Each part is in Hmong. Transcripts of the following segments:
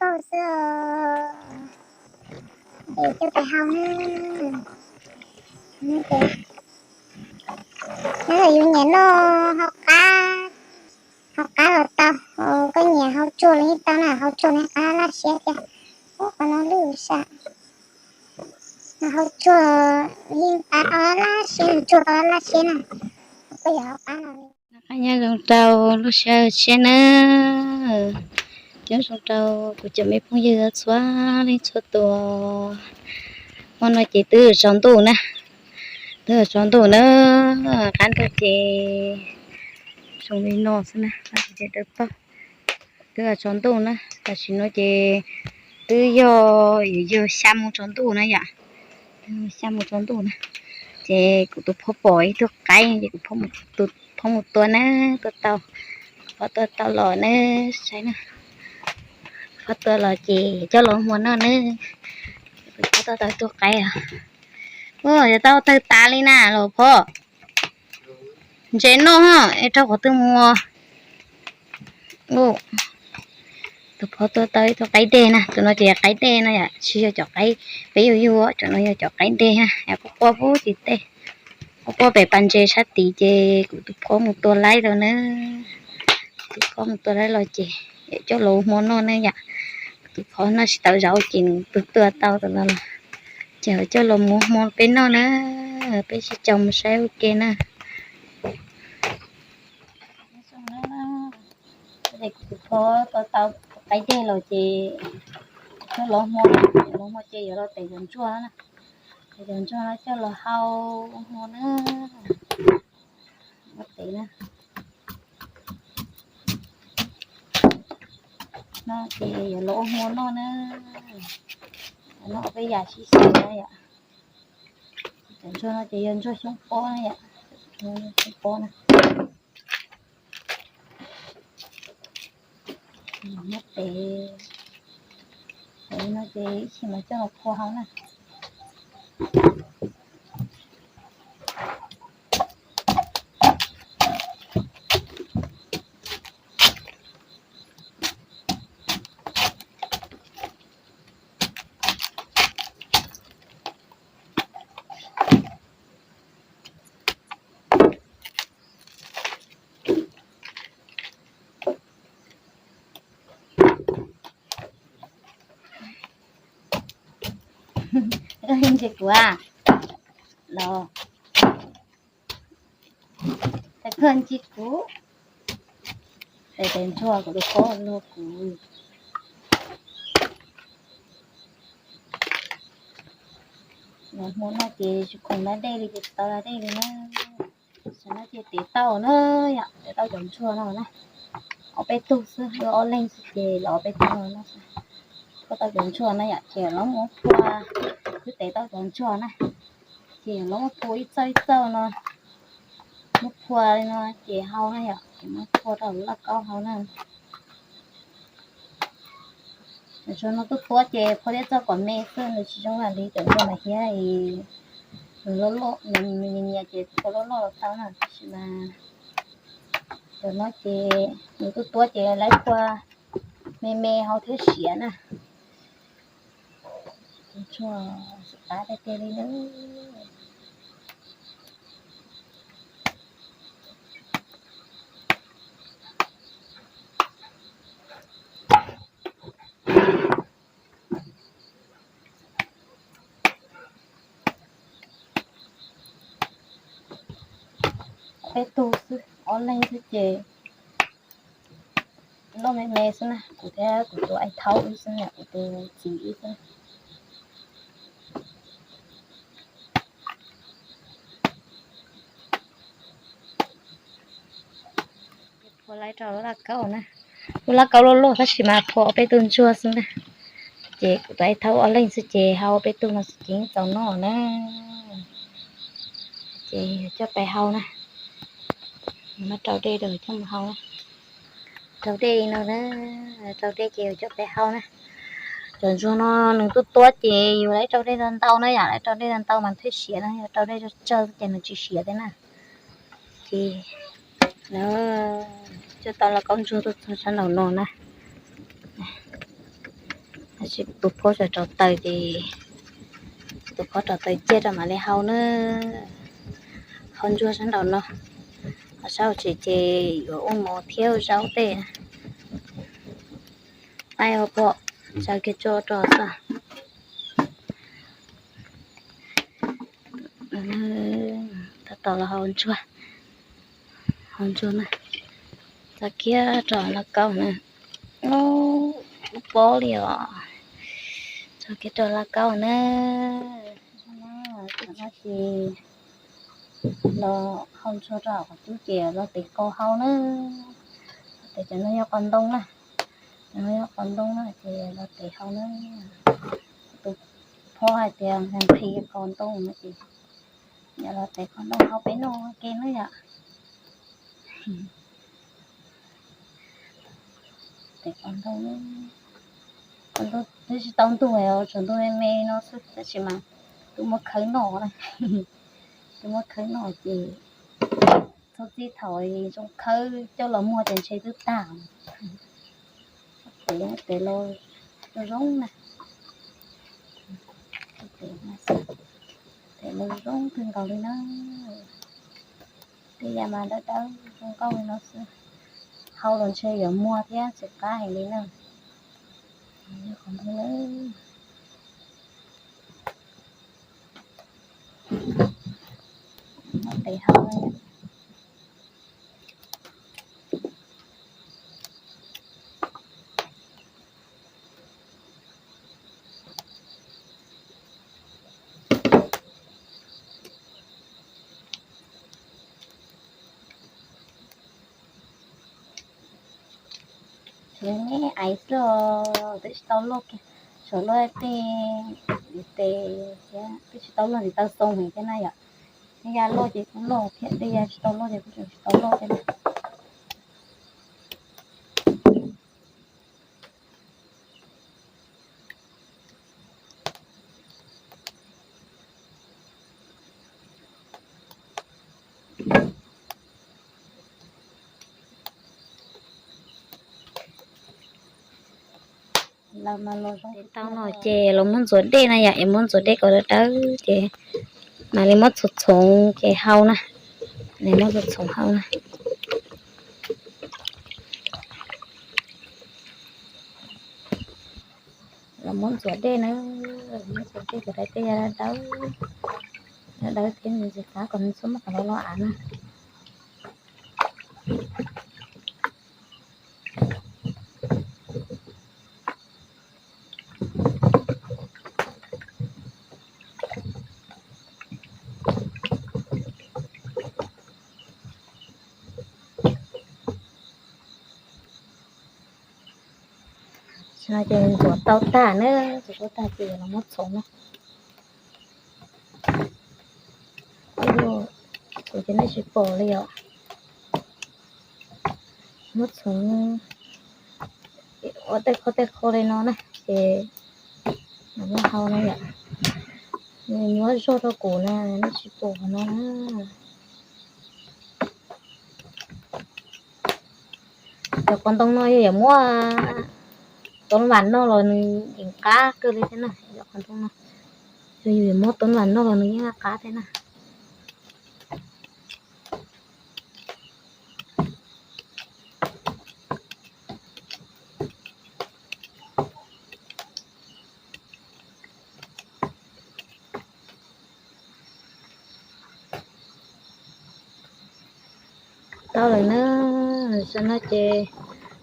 Hau xwb, es coj pais hau na. Nyob yus nyiam noj hau qab, hau qab los tau, koj nyiam hau tsuag los yeej tau na, hau tsuag nws qab laj siab tiag. Ub, qhov no lwj sas, hau tsuag yeej qab laj siab, tsuag tau laj siab na. Koj yuav hau qab no li. Nyob zoo rau lub sij hawm tshiab na, nyob zoo rau kuv cov me phooj ywg txhua leej txhua tus. Hmo no ces twb tsaus ntuj na, twb tsaus ntuj na, qab ntuj ces zoo li no xwb na, ces dawb paug. Twb tsaus ntuj na, tam sim no ces twb yog, yuav yog xya moo tsaus ntuj na yom, xya moo tsaus ntuj na. Ces kuv tus phob pom ib tug qaib ces kuv phob mus tua na, tua tau, phob tua tau los na, saib na, phob tua los ces coj los hmo noj na. Kuv phob tua tau ib tug qaib os. Ua yog tau tawg tas li na los phob. Ntse noj, es rau qhov twg mus. Tus phob tua tau ib tug qaib deg na, tus no ces yog qaib deg no yom, tsis yog cov qaib peb yug yug, cov no yog cov qaib deg na, quaj quaj pub tim tej, quaj quaj pem pas ntses sab tid ces kuv tus phob mus tua laib los na. Tus phob mus tua laib los ces coj los ua hmo noj na yom. Tus phob noj tsis tau zaub ces nws tua tau tus no los, ces coj los ua hmo peb noj na. Peb sib caum mus saib ua ke na. Tus phob tua tau qaib deg los ces coj los hmo, los hmo ces yuav los tev cov ntsuag na, tev cov ntsuag no coj los hau hmo na. Tev na, no ces yuav los ua hmo noj na. Noj peb yam sib xyaw na yom. Cov ntsuag no ces yog ntsuag xyoob pob na yom, xyoob pob na. Nyob pem, pem no ces ib chim mas coj los phua hau na. Ntses kuv los, ntses kuv, tes tes ntsuag kuv tus phob luag kuv. Los hmo no ces tsis khoom da dej li ces tsis tau da dej li na. Tam no ces tev tau na yom, tev tau cov ntsuag no na. Ob peb tug xwb, wb ob leeg xwb ces los ob peb tug no na. Tev tau cov ntsuag na yom, ces los muab phua, twb tev tau cov ntsuag na. Ces los muab phua ib txauj ib txauj no, muab phua li no ces hau na yom, ces muab phua rau lub lauj kaub hau na. Cov ntsuag no tuaj tuab ces phua thiab txoj kom me xwb, nws tsis zoo li cov ntsuag mas hiab, nws loj loj, nws nyias nyias ces phua loj loj los tau na, tab sis mas cov no ces nws tuaj tuab ces lawv phua me me hau thiab siav na. Ntsuag xav qab tiag tiag li na. Peb tug xwb, ob leeg xwb ces loj me me xwb na, kuv thiab kuv tus ai thaub wb xwb na, kuv tus txiv wb xwb. Phua laib rau lub lauj kaub na, lub lauj kaub loj loj tab sis mas phua ob peb tug ntsuag xwb na. Ces kuv tus ai thaub ob leeg xwb ces hau ob peb tug no xwb ces yeej txaus noj na. Ces coj pais hau na. Muab rau dej rau coj mus hau na. Rau dej no na, rau dej ces yuav coj pais hau na. Cov ntsuag no nws tuaj tuab ces yus lawv rau dej ntau ntau na yom, lawv rau dej ntau ntau mas thiaj siav na, yog rau dej tsawg tsawg ces nws tsis siav thiab na. Ces lawv coj tau lauj kaub ntsuag tuaj txog sab nraum no na. Tus phob tseem rauv taws ces, tus phob rauv taws ciaj rau mam li hau na. Hau ntsuag sab nraum no, ho sab hauv tsev ces yuav ua mov thiab ua zaub tej. Pab ua pom, tso kiag tso rau xwb. Tab tom los hau ntsuag, hau ntsuag na. Tso kiag rau lauj kaub na. Lub pob li os. Tso kiag rau lauj kaub na. Tam no ces los hau ntsuag rau qhov cub ces los tes qos hau na. Tes cov no yog qos ntoo na. Cov no yog qos ntoo na ces los tes hau na. Tus phob hais tias nqhis qos ntoo no ces yog los tes qos ntoo hau peb noj ke na yom. Tes qos ntoo, qos ntoo twb tsis tau ntuj, tsuas ntuj me me no xwb tab sis mas twb muab khawb noj na. Twb muab khawb noj ces txhob txib thaum zoo khawb coj los muag ces ntshe twb tag. Tes, tes los zoo na. Tes los zoo kawg nkaus li na. Tej yam mas dawb dawb zoo nkauj li no xwb. Hau los ntshe yuav muag thiab txiv qab heev li na. Qhov ntawd, tes hau. Neb ais xwb os, twb tsis tau loj kiag, tshuav loj tej tes thiab, twb tsis tau loj ces tau xoo heev thiab na yom. Tej ya loj ces kuj loj thiab, tej ya tsis tau loj ces kuj tseem tsis tau loj thiab na. Tes tau no ces los muab ntxuav dej na yom, es muab ntxuav dej kom dawb dawb ces mam li muab txhoov txhoov ces hau na. Mam li muab txhoov txhoov hau na. Los muab ntxuav dej na, muab ntxuav dej kom dawb, tej ya dawb, dawb dawb thiab nws txiv qab kom nws txhob muab qhov loj loj av na. Tam no ces ntxuav tau tag na, ntxuav tau tag ces los muab txhoov na. Kuv ces nej tsis pom li os. Muab txhoov ua tej qho tej qho li no na, ces muab hau no yom. Nws nyuaj zog rau kuv na, nej tsis pom no na. Cov qos ntoo no yog yuav muab tau vam noj los nws yeej qab kawg li thiab na. Cov qos ntoo no yog yus yuav muab tau vam noj los nws yeej qab thiab na. Tau lawm na, tam no ces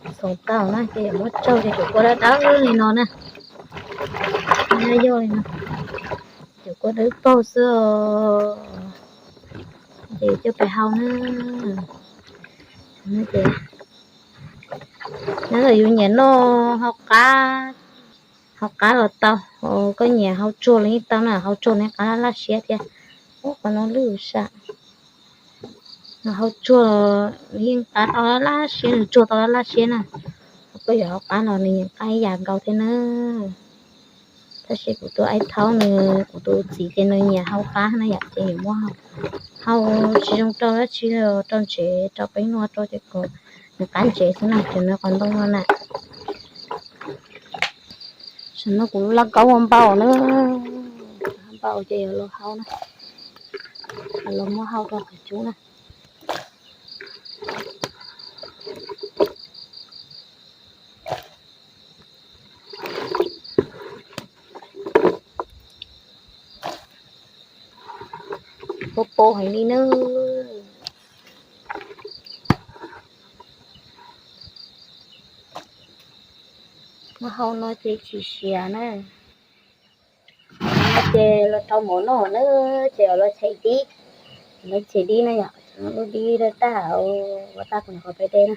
txhoov tau na ces yuav muab tsau ces cov kua dawb dawb li no na. Yog li no, cov kua dawb paug xwb os. Ces coj pem hau na. Nyob ntawm yus nyiam noj hau qab, hau qab los tau, koj nyiam hau tsuag los yeej tau na, hau tsuag nws qab laj laj siab thiab. Ub, qhov no lwj sam. Hau tsuag los yeej qab tau laj laj siab, nws tsuag tau laj laj siab na. Koj yuav hau qab los nws yeej qab ib yam nkaus thiab na. Tab sis kuv tus aib thaub nws, kuv tus txiv ces nws nyiam hau qab na yom, ces nws muab hau, hau tsis zoo rau dab tsi, rau ntsev rau peb noj rau ces kom nws qab ntsev xwb na, ces nws qos ntoo no na. Tam no kuv laj kaub ua npau na, npau ces yuav los hau na, los muab hau rau qhov cub na. Pob pob heev li na. Muab hau no ces tsis siav na. Ces los rau mov noj na, ces los chais dib, los chais dib na yom, lub dib tag, ua tag kuv qhov peb dej na.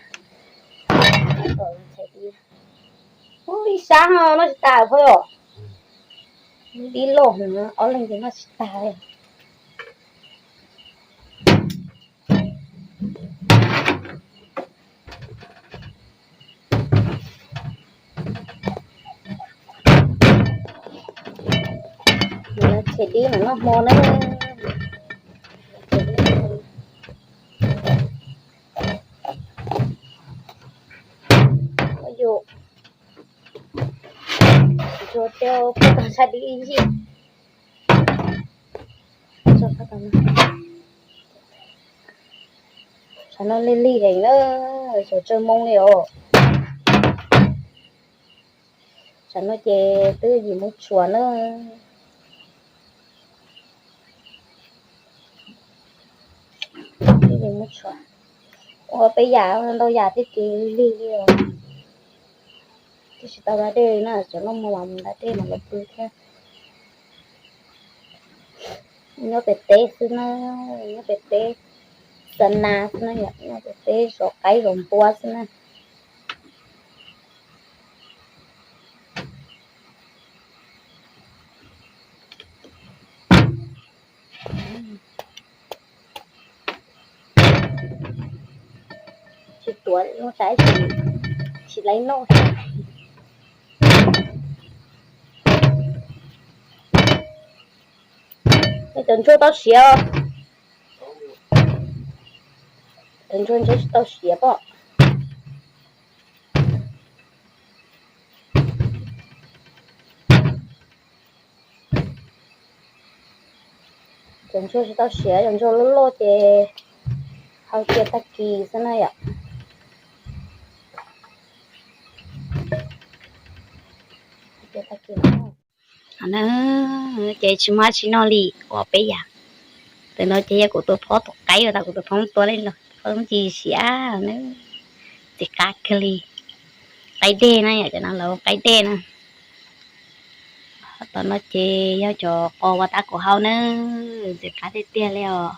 Ib sab no noj tsis tag phauj os, lub dib loj heev, ob leeg ces noj tsis tag li. Chais dib no noj hmo na. Yus tsuas tau pub tau sab dib ib yig. Tsam no lig lig heev na, xyov tsawg moo li os. Tsam no ces twb yim mus tshuam na. Twb yim mus tshuam, ua peb yam ntau yam thiab ces lig li os. Twb tsis tau da dej li na, cov noj mov mas mus da dej mas lawv pw thiab. Nyob pem teb xwb na, nyob pem teb xa nas xwb na, nyob pem teb zov qaib zov npua xwb na. Tsis tuav lub saib tsis, tsis laiv noj. Cov ntsuag tau siav, cov ntsuag ntshe tsis tau siav pom. Cov ntsuag tsis tau siav, cov ntsuag loj loj ces hau cia tag kis xwb na yom. Ces tsis muaj dab tsi noj li, ua peb yam. Tam no ces yog kuv tus phob tus qaib uas tas kuv tus phob tua li los phob ci siav na, txiv qab kawg li. Qaib dej na yom, cov no lawv qaib dej na. Tom no ces yog cov qos uas tas kuv hau na, txiv qab tiag tiag li os.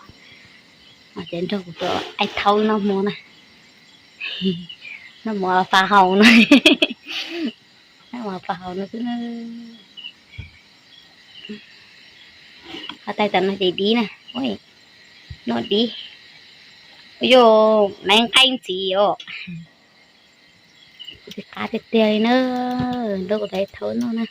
Ces nrog kuv tus aib thaub noj hmo na, noj hmo faj haus na, noj hmo faj haus no xwb na. Ho tais tom no ces dib na, noj dib. Yog nqaij ntxiv os. Txiv qab tiag tiag li na, nrog kuv tus aib thaub noj na.